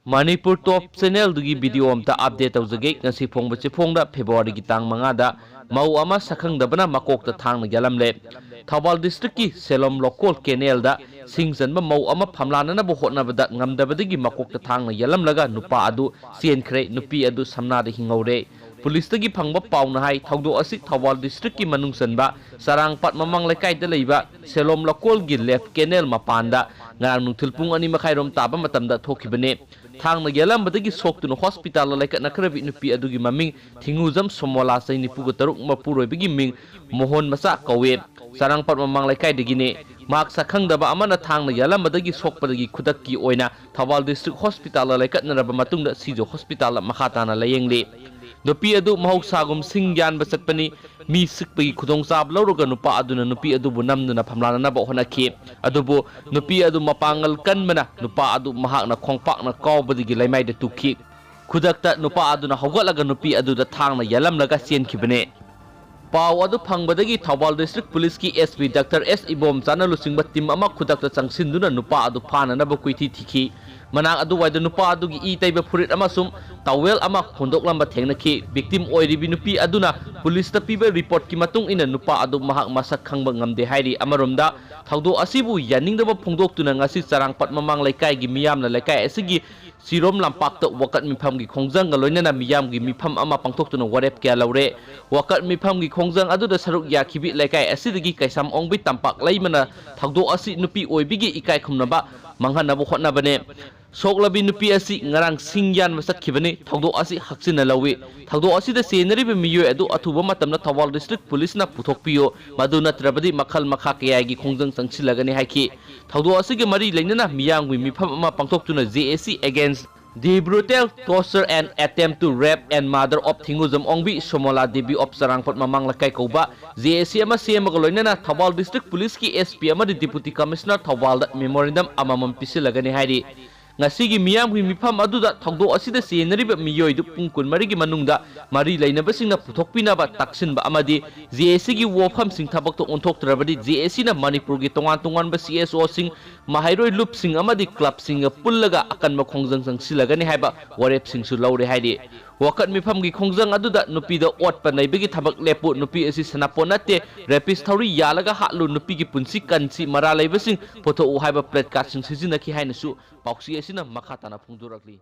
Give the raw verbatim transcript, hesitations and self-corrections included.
ꯃꯅꯤꯄꯨꯔ ꯇꯣꯞ ꯆꯦꯅꯦꯜꯗꯨꯒꯤ video ꯑꯝꯇ update ꯇꯧꯖꯒꯦ꯫ ꯉꯁꯤ ꯐꯣꯡꯕ ꯆꯦꯐꯣꯡꯗ ꯐꯦꯕ꯭ꯔꯨꯋꯥꯔꯤꯒꯤ ꯇꯥꯡ ꯃꯉꯥꯗ ꯃꯧ ꯑꯃ ꯁꯛꯈꯪꯗꯕꯅ ꯃꯀꯣꯛꯇ ꯊꯥꯡꯅ ꯌꯥꯜꯂꯝꯂꯦ꯫ ꯊꯧꯕꯥꯜ ꯗꯤꯁꯇ꯭ꯔꯤꯛꯀꯤ ꯁꯦꯂꯣꯝ ꯂꯣꯀꯣꯜ ꯀꯦꯅꯦꯜꯗ ꯁꯤꯡ ꯆꯟꯕ ꯃꯧ ꯑꯃ ꯐꯝꯂꯥꯟꯅꯅꯕ ꯍꯣꯠꯅꯕꯗ ꯉꯝꯗꯕꯗꯒꯤ ꯃꯀꯣꯛꯇ ꯊꯥꯡꯅ ꯌꯥꯜꯂꯝꯂꯒ ꯅꯨꯄꯥ ꯑꯗꯨ ꯆꯦꯟꯈ꯭ꯔꯦ꯫ ꯅꯨꯄꯤ ꯑꯗꯨ ꯁꯝꯅꯥꯗ ꯍꯤꯡꯍꯧꯔꯦ꯫ ꯄꯨꯂꯤꯁꯇꯒꯤ ꯐꯪꯕ ꯄꯥꯎꯅ ꯍꯥꯏ, ꯊꯧꯗꯣꯛ ꯑꯁꯤ ꯊꯧꯕꯥꯜ ꯗꯤꯁꯇ꯭ꯔꯤꯛꯀꯤ ꯃꯅꯨꯡ ꯆꯟꯕ ꯆꯔꯥꯡꯄꯥꯠ ꯃꯃꯥꯡ ꯂꯩꯀꯥꯏꯗ ꯂꯩꯕ ꯁꯦꯂꯣꯝ ꯂꯣꯀꯣꯜꯒꯤ ꯂꯦꯐ ꯀꯦꯅꯦꯜ ꯃꯄꯥꯟꯗ ꯉꯔꯥꯡ ꯅꯨꯡꯊꯤꯜ ꯄꯨꯡ ꯑꯅꯤ ꯃꯈꯥꯏꯔꯣꯝ ꯇꯥꯕ ꯃꯇꯝꯗ ꯊꯣꯛꯈꯤꯕꯅꯤ꯫ ꯊꯥꯡꯅ ꯌꯥꯜꯂꯝꯕꯗꯒꯤ ꯁꯣꯛꯇꯨꯅ ꯍꯣꯁꯄꯤꯇꯥꯜꯗ ꯂꯥꯏꯀꯠꯅꯈ꯭ꯔꯕꯤ ꯅꯨꯄꯤ ꯑꯗꯨꯒꯤ ꯃꯃꯤꯡ ꯊꯤꯡꯉꯨꯖꯝ ꯁꯣꯃꯣꯂꯥ, ꯆꯍꯤ ꯅꯤꯐꯨꯒ ꯇꯔꯨꯛ, ꯃꯄꯨꯔꯣꯏꯕꯒꯤ ꯃꯤꯡ ꯃꯣꯍꯣꯟ ꯃꯆꯥ ꯀꯧꯏ꯫ ꯆꯔꯥꯡꯄꯥꯠ ꯃꯃꯥꯡ ꯂꯩꯀꯥꯏꯗꯒꯤꯅꯤ꯫ ꯃꯍꯥꯛ ꯁꯛꯈꯪꯗꯕ ꯑꯃꯅ ꯊꯥꯡꯅ ꯌꯥꯜꯂꯝꯕꯗꯒꯤ ꯁꯣꯛꯄꯗꯒꯤ ꯈꯨꯗꯛꯀꯤ ꯑꯣꯏꯅ ꯊꯧꯕꯥꯜ ꯗꯤꯁꯇ꯭ꯔꯤꯛ ꯍꯣꯁꯄꯤꯇꯥꯜꯗ ꯂꯥꯏꯀꯠꯅꯔꯕ ꯃꯇꯨꯡꯗ ꯁꯤꯖ ꯍꯣꯁꯄꯤꯇꯥꯜꯗ ꯃꯈꯥ ꯇꯥꯅ ꯂꯥꯌꯦꯡꯂꯤ꯫ ꯅꯨꯄꯤ ꯑꯗꯨ ꯃꯍꯧꯁꯥꯒꯨꯝ ꯁꯤꯡ ꯌꯥꯟꯕ ꯆꯠꯄꯅꯤ꯫ ꯃꯤ ꯁꯤꯛꯄꯒꯤ ꯈꯨꯗꯣꯡꯆꯥꯕ ꯂꯧꯔꯒ ꯅꯨꯄꯥ ꯑꯗꯨꯅ ꯅꯨꯄꯤ ꯑꯗꯨꯕꯨ ꯅꯝꯗꯨꯅ ꯐꯝꯂꯥꯟꯅꯅꯕ ꯍꯣꯠꯅꯈꯤ꯫ ꯑꯗꯨꯕꯨ ꯅꯨꯄꯤ ꯑꯗꯨ ꯃꯄꯥꯡꯒꯜ ꯀꯟꯕꯅ ꯅꯨꯄꯥ ꯑꯗꯨ ꯃꯍꯥꯛꯅ ꯈꯣꯡꯄꯥꯛꯅ ꯀꯥꯎꯕꯗꯒꯤ ꯂꯩꯃꯥꯏꯗ ꯇꯨꯈꯤ꯫ ꯈꯨꯗꯛꯇ ꯅꯨꯄꯥ ꯑꯗꯨꯅ ꯍꯧꯒꯠꯂꯒ ꯅꯨꯄꯤ ꯑꯗꯨꯗ ꯊꯥꯡꯅ ꯌꯥꯜꯂꯝꯂꯒ ꯆꯦꯟꯈꯤꯕꯅꯤ꯫ ꯄꯥꯎ ꯑꯗꯨ ꯐꯪꯕꯗꯒꯤ ꯊꯧꯕꯥꯜ ꯗꯤꯁꯇ꯭ꯔꯤꯛ ꯄꯨꯂꯤꯁꯀꯤ ꯑꯦꯁ ꯄꯤ ꯗꯥꯛꯇꯔ ꯑꯦꯁ ꯏꯕꯣꯝꯆꯥꯅ ꯂꯨꯆꯤꯡꯕ ꯇꯤꯝ ꯑꯃ ꯈꯨꯗꯛꯇ ꯆꯪꯁꯤꯟꯗꯨꯅ ꯅꯨꯄꯥ ꯑꯗꯨ ꯐꯥꯅꯅꯕ ꯀꯣꯏꯊꯤ ꯊꯤꯈꯤ꯫ ꯃꯅꯥꯛ ꯑꯗꯨꯋꯥꯏꯗ ꯅꯨꯄꯥ ꯑꯗꯨꯒꯤ ꯏ ꯇꯩꯕ ꯐꯨꯔꯤꯠ ꯑꯃꯁꯨꯡ ꯇꯥꯋꯦꯜ ꯑꯃ ꯍꯨꯟꯗꯣꯛꯂꯝꯕ ꯊꯦꯡꯅꯈꯤ꯫ ꯚꯤꯛꯇꯤꯝ ꯑꯣꯏꯔꯤꯕꯤ ꯅꯨꯄꯤ ꯑꯗꯨꯅ ꯄꯨꯂꯤꯁꯇ ꯄꯤꯕ ꯔꯤꯄꯣꯔꯠꯀꯤ ꯃꯇꯨꯡ ꯏꯟꯅ ꯅꯨꯄꯥ ꯑꯗꯨ ꯃꯍꯥꯛ ꯃꯁꯛ ꯈꯪꯕ ꯉꯝꯗꯦ ꯍꯥꯏꯔꯤ꯫ ꯑꯃꯔꯣꯝꯗ, ꯊꯧꯗꯣꯛ ꯑꯁꯤꯕꯨ ꯌꯥꯅꯤꯡꯗꯕ ꯐꯣꯡꯗꯣꯛꯇꯨꯅ ꯉꯁꯤ ꯆꯔꯥꯡꯄꯥꯠ ꯃꯃꯥꯡ ꯂꯩꯀꯥꯏꯒꯤ ꯃꯤꯌꯥꯝꯅ ꯂꯩꯀꯥꯏ ꯑꯁꯤꯒꯤ ꯁꯤꯔꯣꯝ ꯂꯝꯄꯥꯛꯇ ꯋꯥꯀꯠ ꯃꯤꯐꯝꯒꯤ ꯈꯣꯡꯖꯪꯒ ꯂꯣꯏꯅꯅ ꯃꯤꯌꯥꯝꯒꯤ ꯃꯤꯐꯝ ꯑꯃ ꯄꯥꯡꯊꯣꯛꯇꯨꯅ ꯋꯥꯔꯦꯞ ꯀꯌꯥ ꯂꯧꯔꯦ꯫ ꯋꯥꯀꯠ ꯃꯤꯐꯝꯒꯤ ꯈꯣꯡꯖꯪ ꯑꯗꯨꯗ ꯁꯔꯨꯛ ꯌꯥꯈꯤꯕꯤ ꯂꯩꯀꯥꯏ ꯑꯁꯤꯗꯒꯤ ꯀꯩꯁꯥꯝ ꯑꯣꯡꯕꯤ ꯇꯝꯄꯥꯛ ꯂꯩꯃꯅ ꯊꯧꯗꯣꯛ ꯑꯁꯤ ꯅꯨꯄꯤ ꯑꯣꯏꯕꯤꯒꯤ ꯏꯀꯥꯏ ꯈꯨꯝꯅꯕ ꯃꯥꯡꯍꯟꯅꯕ ꯍꯣꯠꯅꯕꯅꯦ꯫ ꯁꯣꯛꯂꯕꯤ ꯅꯨꯄꯤ ꯑꯁꯤ ꯉꯔꯥꯡ ꯁꯤꯡ ꯌꯥꯟꯕ ꯆꯠꯈꯤꯕꯅꯤ꯫ ꯊꯧꯗꯣꯛ ꯑꯁꯤ ꯍꯛꯆꯤꯟꯅ ꯂꯧꯏ꯫ ꯊꯧꯗꯣꯛ ꯑꯁꯤꯗ ꯆꯦꯟꯅꯔꯤꯕ ꯃꯤꯑꯣꯏ ꯑꯗꯨ ꯑꯊꯨꯕ ꯃꯇꯝꯗ ꯊꯧꯕꯥꯜ ꯗꯤꯁꯇ꯭ꯔꯤꯛ ꯄꯨꯂꯤꯁꯅ ꯄꯨꯊꯣꯛꯄꯤꯌꯨ, ꯃꯗꯨ ꯅꯠꯇ꯭ꯔꯕꯗꯤ ꯃꯈꯜ ꯃꯈꯥ ꯀꯌꯥꯒꯤ ꯈꯣꯡꯖꯪ ꯆꯪꯁꯤꯜꯂꯒꯅꯤ ꯍꯥꯏꯈꯤ꯫ ꯊꯧꯗꯣꯛ ꯑꯁꯤꯒ ꯃꯔꯤ ꯂꯩꯅꯅ ꯃꯤꯌꯥꯝꯒꯤ ꯃꯤꯐꯝ ꯑꯃ ꯄꯥꯡꯊꯣꯛꯇꯨꯅ J A C against the brutal torture and attempt to rape and murder of ꯊꯤꯡꯉꯨꯖꯝ Ongbi ꯁꯣꯃꯣꯂꯥ Devi of ꯆꯔꯥꯡꯄꯥꯠ ꯃꯃꯥꯡ ꯂꯩꯀꯥꯏ ꯀꯧꯕ J A C ꯑꯃ ꯁꯦꯝꯃꯒ ꯂꯣꯏꯅꯅ ꯊꯧꯕꯥꯜ ꯗꯤꯁꯇ꯭ꯔꯤꯛ ꯄꯨꯂꯤꯁꯀꯤ S P ꯑꯃꯗꯤ Deputy Commissioner ꯊꯧꯕꯥꯜꯗ memorandum ꯑꯃꯃꯝ ꯄꯤꯁꯤꯜꯂꯒꯅꯤ ꯍꯥꯏꯔꯤ꯫ ꯉꯁꯤꯒꯤ ꯃꯤꯌꯥꯝꯒꯤ ꯃꯤꯐꯝ ꯑꯗꯨꯗ ꯊꯧꯗꯣꯛ ꯑꯁꯤꯗ ꯆꯦꯟꯅꯔꯤꯕ ꯃꯤꯑꯣꯏꯗꯨ ꯄꯨꯡ ꯀꯨꯟꯃꯔꯤꯒꯤ ꯃꯅꯨꯡꯗ ꯃꯔꯤ ꯂꯩꯅꯕꯁꯤꯡꯅ ꯄꯨꯊꯣꯛꯄꯤꯅꯕ ꯇꯛꯁꯤꯟꯕ ꯑꯃꯗꯤ ꯖꯦ ꯑꯦ ꯁꯤꯒꯤ ꯋꯥꯐꯝꯁꯤꯡ ꯊꯕꯛꯇ ꯑꯣꯟꯊꯣꯛꯇ꯭ꯔꯕꯗꯤ ꯖꯦ ꯑꯦ ꯁꯤꯅ ꯃꯅꯤꯄꯨꯔꯒꯤ ꯇꯣꯉꯥꯟ ꯇꯣꯉꯥꯟꯕ ꯁꯤ ꯑꯦꯁ ꯑꯣꯁꯤꯡ, ꯃꯍꯩꯔꯣꯏ ꯂꯨꯞꯁꯤꯡ ꯑꯃꯗꯤ ꯀ꯭ꯂꯕꯁꯤꯡꯒ ꯄꯨꯜꯂꯒ ꯑꯀꯟꯕ ꯈꯣꯡꯖꯪ ꯆꯪꯁꯤꯜꯂꯒꯅꯤ ꯍꯥꯏꯕ ꯋꯥꯔꯦꯞꯁꯤꯡꯁꯨ ꯂꯧꯔꯦ ꯍꯥꯏꯔꯤ꯫ ꯋꯥꯀꯠ ꯃꯤꯐꯝꯒꯤ ꯈꯣꯡꯖꯪ ꯑꯗꯨꯗ ꯅꯨꯄꯤꯗ ꯑꯣꯠꯄ ꯅꯩꯕꯒꯤ ꯊꯕꯛ ꯂꯦꯞꯄꯨ, ꯅꯨꯄꯤ ꯑꯁꯤ ꯁꯅꯥꯄꯣꯠ ꯅꯠꯇꯦ, ꯔꯦꯄꯤꯁ ꯊꯧꯔꯤ ꯌꯥꯜꯂꯒ ꯍꯥꯠꯂꯨ, ꯅꯨꯄꯤꯒꯤ ꯄꯨꯟꯁꯤ ꯀꯟꯁꯤ, ꯃꯔꯥꯜ ꯂꯩꯕꯁꯤꯡ ꯄꯨꯊꯣꯛꯎ ꯍꯥꯏꯕ ꯄ꯭ꯂꯦꯀꯥꯔꯗꯁꯤꯡ ꯁꯤꯖꯤꯟꯅꯈꯤ ꯍꯥꯏꯅꯁꯨ ꯄꯥꯎꯆꯦ ꯑꯁꯤꯅ ꯃꯈꯥ ꯇꯥꯅ ꯐꯣꯡꯗꯣꯔꯛꯂꯤ꯫